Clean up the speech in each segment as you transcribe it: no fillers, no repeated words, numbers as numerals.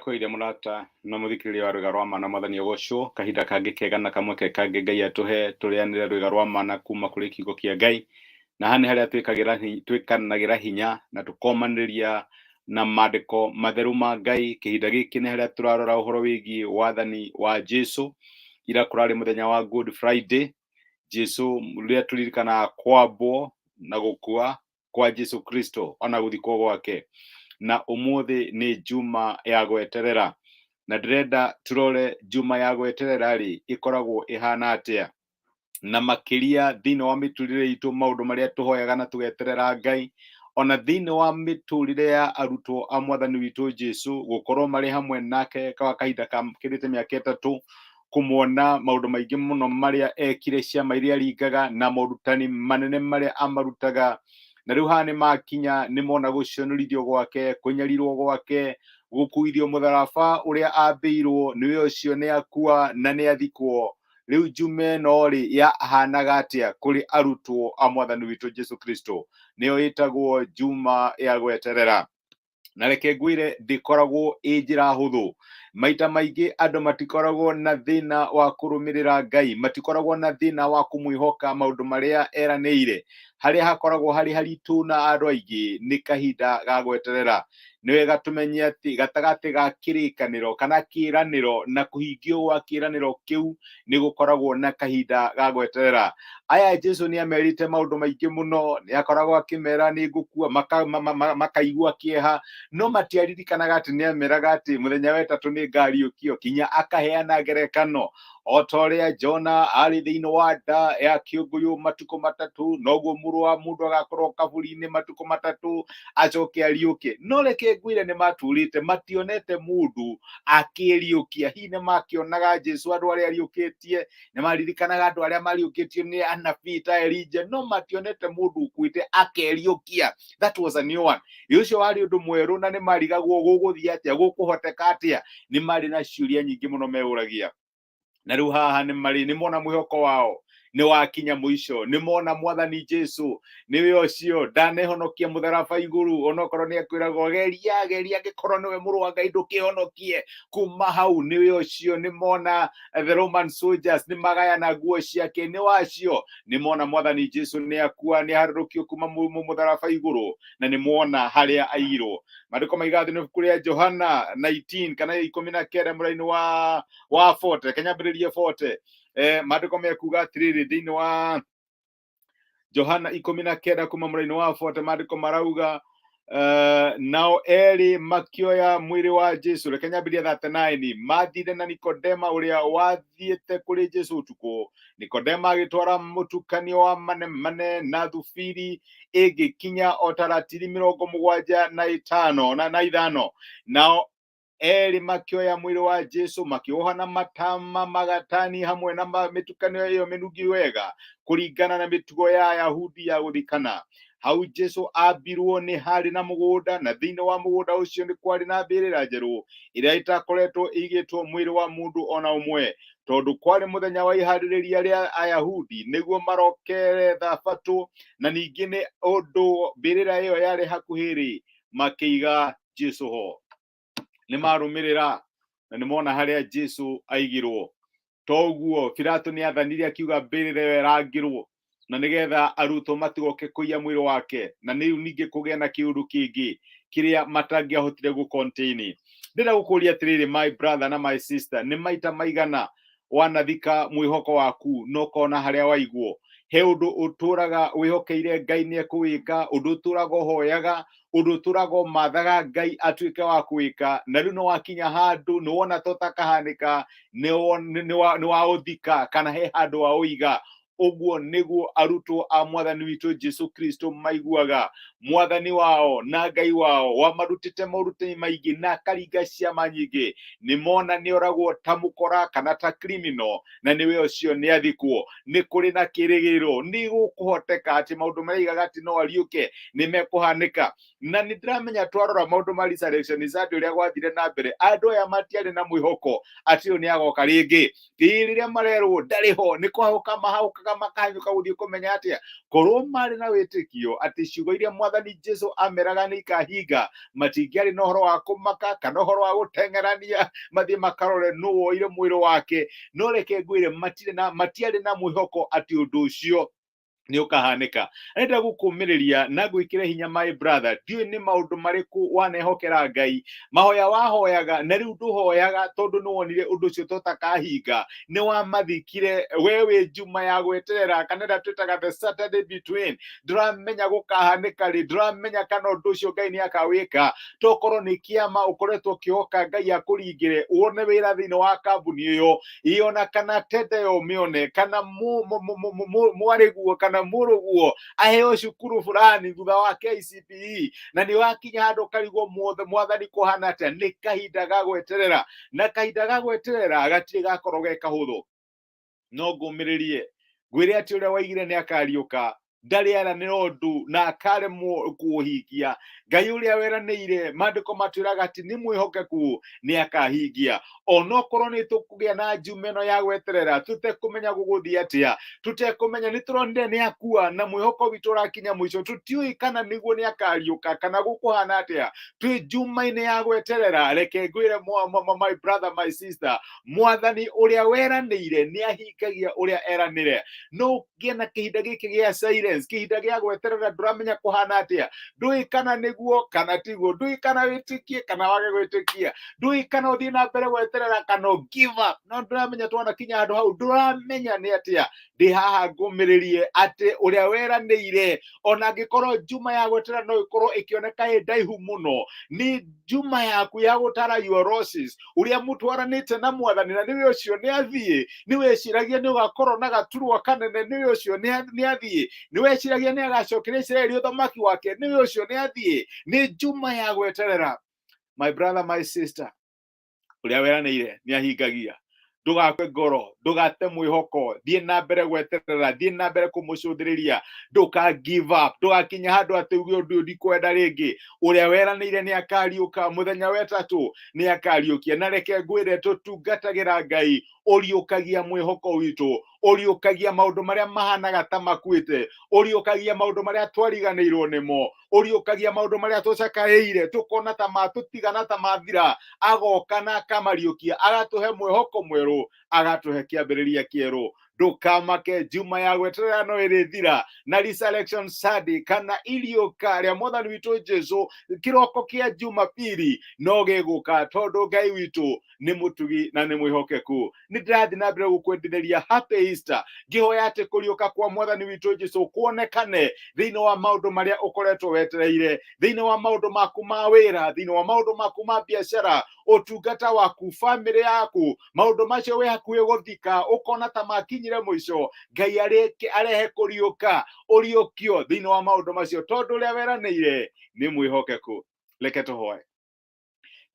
Ndakũgeithia mũrata na mũthikĩrĩria wa rwĩga rwa ma na mwathani ũgocwo kahinda kangĩ kega na kamweke kangĩ Ngai atũhe tũrĩanĩre rwĩga rwa ma na kuma kũrĩ kiugo kĩa Ngai. Na haha nĩ harĩa twĩkanagĩra hinya na tũkomanĩrĩria na mandĩko matheru ma Ngai. Kĩhinda gĩkĩ nĩ harĩa tũrarora ũhoro wĩgiĩ wathani wa Jesu. Ira kũrarĩ mũthenya wa Good Friday, Jesu rĩrĩa tũririkanaga kwambwo na gũkua kwa Jesu Kristo ona gũthikwo gwake. Na ũmũthĩ nĩ Juma ya gweterera, na ndĩrenda tũrore Juma ya gweterera rĩ ĩkoragwo ĩhana atĩa, na makĩria thĩinĩ wa mĩtũrĩre itũ, maũndũ marĩa tũhoyaga na tũgeterera Ngai, ona thĩinĩ wa mĩtũrĩre ya arutwo a mwathani witũ Jesu gũkorwo marĩ hamwe nake kwa kahinda kakĩrĩte mĩaka 3, kũmwona maũndũ maingĩ mũno marĩa ekire, ciama iria aringaga na morutani manene marĩa amarutaga. Na rĩu haha nĩ makinya nĩ mona gũcionorithio gwake, kũnyarirwo gwake, gũkuithio mũtharaba ũrĩa ambĩirwo, nĩwe ũcio nĩ akua na nĩ athikwo. Rĩu njume ĩno rĩ yahanaga atĩa kũrĩ arutwo a mwathani witũ Jesu Kristo? Nĩyo ĩtagwo Juma ya gweterera. Na reke ngwĩre, ndĩkoragwo ĩ njĩra hũthũ. Maita maingĩ andũ matikoragwo na thĩna wa kũrũmĩrĩra Ngai, matikoragwo na thĩna wa kũmwĩhoka maũndũ marĩa eranĩire. Harĩa hakoragwo harĩ haritũ na andũ aingĩ nĩ kahinda ga gweterera. Nĩ wega tũmenye atĩ gatagatĩ ga kĩrĩkanĩro kana kĩĩranĩro na kũhingio gwa kĩĩranĩro kĩu nĩ gũkoragwo na kahinda ga gweterera. Aya Jesu nĩ amerite maũndũ maingĩ mũno, nĩ akoragwo akĩmera nĩ ngũkua, makaigua kĩeha, no matiaririkanaga atĩ nĩ ameraga atĩ mũthenya wa ĩtatũ nĩ ngariũkio, kinya akaheana ngerekano o ta ũrĩa Jona arĩ thĩinĩ wa nda ya kĩũngũyũ matukũ 3, noguo mũrũ wa mũndũ agakorwo kaburi-inĩ matukũ 3 acoke ariũke. No reke ngwĩre, nĩ maturĩte mationete mũndũ akĩriũkia. Hihi nĩ makĩonaga Jesu andũ arĩa ariũkĩtie, nĩ maririkanaga andũ arĩa mariũkĩtio nĩ anabii ta Elija, no mationete mũndũ ũkuĩte akeriũkia. That was a new one. Ũcio warĩ ũndũ mwerũ, na nĩ marigagwo gũgũthiĩ atĩa, gũkũhoteka atĩa. Nĩ marĩ na ciũria nyingĩ mũno meũragia. Na rĩu haha nĩ marĩ nĩ mona mwĩhoko wao nĩ wakinya mũico, nĩ mona mwathani Jesu nĩwe ũcio ndanehonokia mũtharaba igũrũ, onokorwo nĩ akwĩragwo geria geria, angĩkorwo nĩwe mũrũ wa Ngai ndũkĩhonokie kuma hau, nĩwe ũcio. Nĩ mona the Roman soldiers nĩ magayana nguo ciake, nĩ wacio. Nĩ mona mwathani Jesu nĩ akua, nĩ aharũrũkio kuma mũtharaba igũrũ, na nĩ mona harĩa aigirwo. Maandĩko maiga thĩinĩ ibuku rĩa Johana 19 kana 19 mũraini wa 40, reke nyambĩrĩrie 40. Maandĩko mekuga atĩrĩrĩ thĩinĩ wa Johana 19 kuma mũraini wa 40, maandĩko marauga, nao erĩ makĩoya mwĩrĩ wa Jesu. Reke nyambĩrĩrie 39. Mathire na Nikodema ũrĩa wathiĩte kũrĩ Jesu ũtukũ. Nikodema agĩtwara mũtukanio wa manemane na thubiri ĩngĩkinya o ta ratiri 75 na 5. Nao erĩ makĩoya mwĩrĩ wa Jesu, makĩwoha na matama magatani hamwe na mĩtukanio ĩyo mĩnungi wega, kũringana na mĩtugo ya Ayahudi ya gũthikana. Hau Jesu ambirwo nĩ harĩ na mũgũnda, na thĩinĩ wa mũgũnda ũcio nĩ kwarĩ na mbĩrĩra njerũ ĩrĩa ĩtakoretwo ĩigĩtwo mwĩrĩ wa mũndũ ona ũmwe. Tondũ kwarĩ mũthenya wa iharĩrĩria rĩa Ayahudi nĩguo marokere thabatũ, na ningĩ nĩ ũndũ mbĩrĩra ĩyo yarĩ hakuhĩ-rĩ, makĩiga Jesu ho. Nĩ marũmĩrĩra na nĩ mona harĩa Jesu aigirwo. Toguo Pilato nĩ athanire akiuga mbĩrĩra ĩyo ĩrangĩrwo, na nĩgetha arutwo matigoke kũiya mwĩrĩ wake, na nĩ ningĩ kũgĩa na kĩũndũ kĩngĩ kĩrĩa matangĩahotire gũ contain. Ndĩrenda gũkũria atĩrĩrĩ, my brother na my sister, nĩ maita maigana wanathika mwĩhoko waku na ũkona harĩa waigwo? He ũndũ ũtũraga wĩhokeire Ngai nĩ ekũwĩka, ũndũ ũtũraga ũhoyaga, ũndũ ũtũraga ũmathaga Ngai atuĩke wa kwĩka, na rĩu nĩ wakinya handũ nĩ wona to takahanĩka, nĩ waũthika kana he handũ waũiga. Ũguo nĩguo arutwo a mwathani witũ Jesu Kristo maiguaga. Mwathani wao na Ngai wao wamarutĩte morutani maingĩ na akaringa ciama nyingĩ, nĩ mona nĩ oragwo ta mũkora kana ta criminal, na nĩwe ũcio nĩ athikwo. Nĩ kũrĩ na kĩrĩgĩrĩro, nĩ gũkũhoteka atĩ maũndũ marĩa aigaga atĩ no ariũke nĩ mekũhanĩka. Na nĩ ndĩramenya twarora maũndũ ma resurrection Sunday ũrĩa gwathire na mbere, andũ aya matiarĩ na mwĩhoko atĩ ũyũ nĩ agoka rĩngĩ. Ĩĩ, rĩrĩa marerwo ndarĩ ho, nĩ kũhahũka mahahũkaga makahanyũka gũthiĩ kũmenya atĩa. Korwo marĩ na wĩtĩkio atĩ ciugo iria mwathani Mwathani Jesu ameraga nĩ ikahinga, matingĩarĩ na ũhoro wa kũmaka kana ũhoro wa gũteng'erania mathiĩ makarore nũ woire mwĩrĩ wake. No reke ngwĩre, matirĩ na matiarĩ na mwĩhoko atĩ ũndũ ũcio nĩ ũkahanĩka. Arenda gũkũmĩrĩria na ngwĩkĩre hinya, my brother. Ndiũĩ nĩ maũndũ marĩkũ wanehokera Ngai, mahoya wahoyaga na rĩu ndũhoyaga tondũ nĩ wonire ũndũ ũcio totakahinga, nĩ wamathikire. We wĩ njuma ya gweterera, kana ĩrĩa twĩtaga the Saturday between. Ndũramenya gũkahanĩka rĩ, ndũramenya kana ũndũ ũcio Ngai nĩ akawĩka. Tokorwo nĩ kĩama ũkoretwo ũkĩhoka Ngai akũringĩre wone wĩra thĩinĩ wa kambuni ĩyo, ĩona kana tende yo mĩone, kana mwarĩguo kana mũrũguo aheo cukuru fulani thutha wa KCPE, na nĩ wakinya handũ ũkarigwo mothe, Mwathani, kũhana atĩa? Nĩ kahinda ga gweterera, na kahinda ga gweterera gatirĩ gakorwo ge kahũthũ. No ngũmĩrĩrie ngwĩre atĩ ũrĩa waigire nĩ akariũka ndarĩ aranĩra ũndũ na akaremwo kũũhingia. Ngai ũrĩa weranĩire, maandĩko matwĩraga atĩ nĩ mwĩhokeku, nĩ akahingia. Onokorwo nĩ tũkũgĩa na njuma ĩno ya gweterera tũtekũmenya gũgũthiĩ atĩa, tũtekũmenya, nĩ tũronire nĩ akua na mwĩhoko witũ ũrakinya mũico, tũtiũĩ kana nĩguo nĩ akariũka kana gũkũhana atĩa, twĩ njuma-inĩ ya gweterera. Reke ngwĩre, my brother, my sister, Mwathani ũrĩa weranĩire nĩ ahingagia ũrĩa eranĩre. No ũgĩe na kĩhinda gĩkĩ gĩa silence, kĩhinda gĩa gweterera, ndũramenya kũhana atĩa, ndũĩ kana nĩguo kana tiguo, ndũĩ kana wĩtĩkie kana wage gwĩtĩkia, ndũĩ kana ũthiĩ na mbere gweterera kana ũ give up, no ndũramenya. Twanakinya handũ hau ndũramenya nĩ atĩa, ndĩ haha ngũmĩrĩrie atĩ ũrĩa weranĩire, ona angĩkorwo njuma ya gweterera no ĩkorwo ĩkĩoneka ĩ ndaihu mũno, nĩ njuma yaku ya gũtara your losses. Ũrĩa mũtwaranĩte na Mwathani na nĩwe ũcio nĩ athiĩ, nĩ weciragia nĩ ũgakorwo na gaturwa kanene, nĩwe ũcio nĩ athiĩ, nĩ weciragia nĩ agacokeria Isiraeli ũthamaki wake, nĩwe ũcio nĩ athiĩ. Nĩ njuma ya gweterera, my brother, my sister. Ũrĩa weranĩire nĩ ahingagia. Ndũgakue ngoro, ndũgate mwĩhoko, thiĩ na mbere gweterera, thiĩ na mbere kũmũcũthĩrĩria, ndũka give up, ndũgakinya handũ atĩ uge ũndũ ũyũ ndikwenda rĩngĩ. Ũrĩa weranĩire nĩ akariũka mũthenya wa ĩtatũ, nĩ akariũkia. Na reke ngwĩre, tũtungatagĩra Ngai ũriũkagia mwĩhoko witũ, ũriũkagia maũndũ marĩa mahanaga ta makuĩte, ũriũkagia maũndũ marĩa twariganĩirwo nĩmo, ũriũkagia maũndũ marĩa tũcakaĩire tũkona ta matũtigana, ta mathira. Agoka na akamariũkia, agatũhe mwĩhoko mwerũ, agatũhe kĩambĩrĩria kĩerũ. Ndũkamake, njuma ya gweterera no ĩrĩthira na Resurrection Sunday kana iriũka rĩa Mwathani witũ Jesu, kĩroko kĩa Jumapili no gĩgũka, tondũ Ngai witũ nĩ mũtugi na nĩ mwĩhokeku. Nĩ ndĩrathiĩ na mbere gũkwendithĩria happy Easter, ngĩhoya atĩ kũriũka kwa Mwathani witũ Jesu kuonekane thĩinĩ wa maũndũ marĩa ũkoretwo wetereire, thĩinĩ wa maũndũ maku ma wĩra, thĩinĩ wa maũndũ maku ma biacara, ũtungata waku, bamĩrĩ yaku, maũndũ macio wĩ hakuhĩ gũthika ũkona ta makinyire mũico. Ngai arehe kũriũka, ũriũkio thĩinĩ wa maũndũ macio, tondũ ũrĩa weranĩire nĩ mwĩhokeku. Reke tũhoe.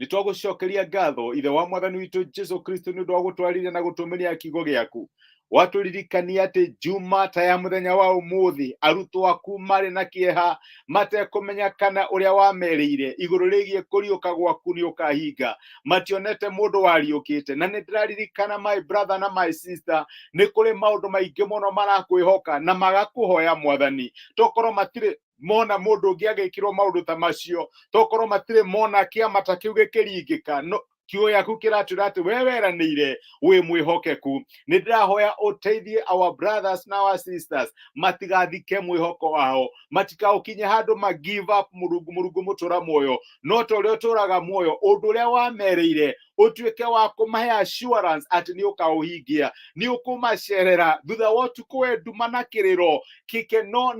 Nĩ twagũcokeria ngatho, Ithe wa Mwathani witũ Jesu Kristo, nĩ ũndũ wa gũtwarĩria na gũtũmĩria kiugo gĩaku. Watũririkania atĩ juma ta ya mũthenya wa ũmũthĩ arutwo aku marĩ na kĩeha, matekũmenya kana ũrĩa wamerĩire igũrũ rĩgiĩ kũriũka gwaku nĩ ũkahinga. Mationete mũndũ wariũkĩte. Na nĩ ndĩraririkana, my brother na my sister, nĩ kũrĩ maũndũ maingĩ mũno marakwĩhoka na magakũhoya, Mwathani. Tokorwo matirĩ mona mũndũ ũngĩ agĩkĩrwo maũndũ ta macio, tokorwo matirĩ mona kĩama ta kĩu gĩkĩringĩka, no kiugo gĩaku kĩratwĩra atĩ we weranĩire wĩ mwĩhokeku. Nĩ ndĩrahoya ũteithie our brothers na our sisters matigathike mwĩhoko wao, matikaũkinye handũ ma give up. Mũrungu, Mũrungu mũtũra muoyo, no ta ũrĩa ũtũraga muoyo, ũndũ ũrĩa wamerĩire ũtuĩke wa kũmahe assurance atĩ nĩ ũkaũhingia, nĩ ũkũmacerera thutha wa ũtukũ we nduma na kĩrĩro. Kĩkeno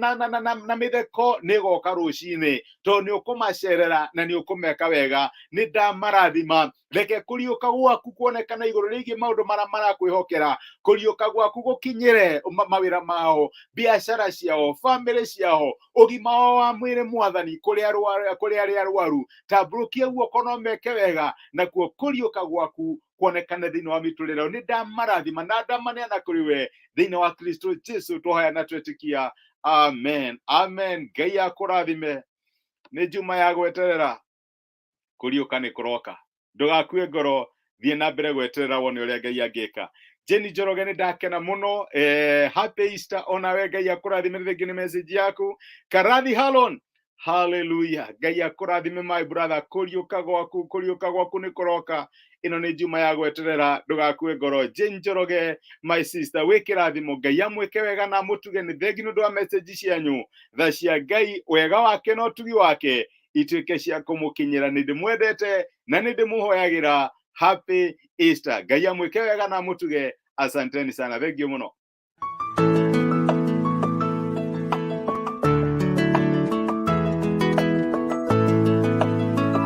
na mĩtheko nĩ ĩgoka rũcinĩ, tondũ nĩ ũkũmacerera na nĩ ũkũmeka wega. Nĩ ndamarathima. Reke kũriũka gwaku kuonekana igũrũ rĩgiĩ maũndũ marĩa marakwĩhokera, kũriũka gwaku gũkinyĩre mawĩra mao, biacara ciao, bamĩrĩ ciao, ũgima wao wa mwĩrĩ. Mwathani, kũrĩ arĩa arwaru, tambũrũkia guoko no meke wega, nakuo kũriũka gwaku kuonekane thĩinĩ wa mĩtũrĩre yao. Nĩ ndamarathima na ndamaneana kũrĩ we thĩinĩ wa Kristo Jesu, twahoya na twetĩkia, amen, amen. Ngai akũrathime. Nĩ njuma ya gweterera, kũriũka nĩ kũroka. Ndũgakue ngoro, thiĩ na mbere gweterera wone ũrĩa Ngai angĩka. Jeni Njoroge, nĩ ndakena mũno. Happy Easter onawe, Ngai akũrathime. Rĩngĩ nĩ message yaku. Karathi Halon. Hallelujah. Ngai akũrathime my brother, kũriũka gwaku, kũriũka gwaku nĩ kũroka. Ĩno nĩ njuma ya gweterera, ndũgakue ngoro. Jane Njoroge, my sister, wĩ kĩrathimo. Ngai amwĩke wega na amũtuge. Nĩ thengi nĩ ũndũ wa message cianyu. Tha cia Ngai, wega wake na ũtugi wake ituĩke cia kũmũkinyĩra. Nĩ ndĩmwendete na nĩ ndĩmũhoyagĩra. Happy Easter. Ngai amwĩke wega na amũtuge. Asanteni sana, thengiũ mũno.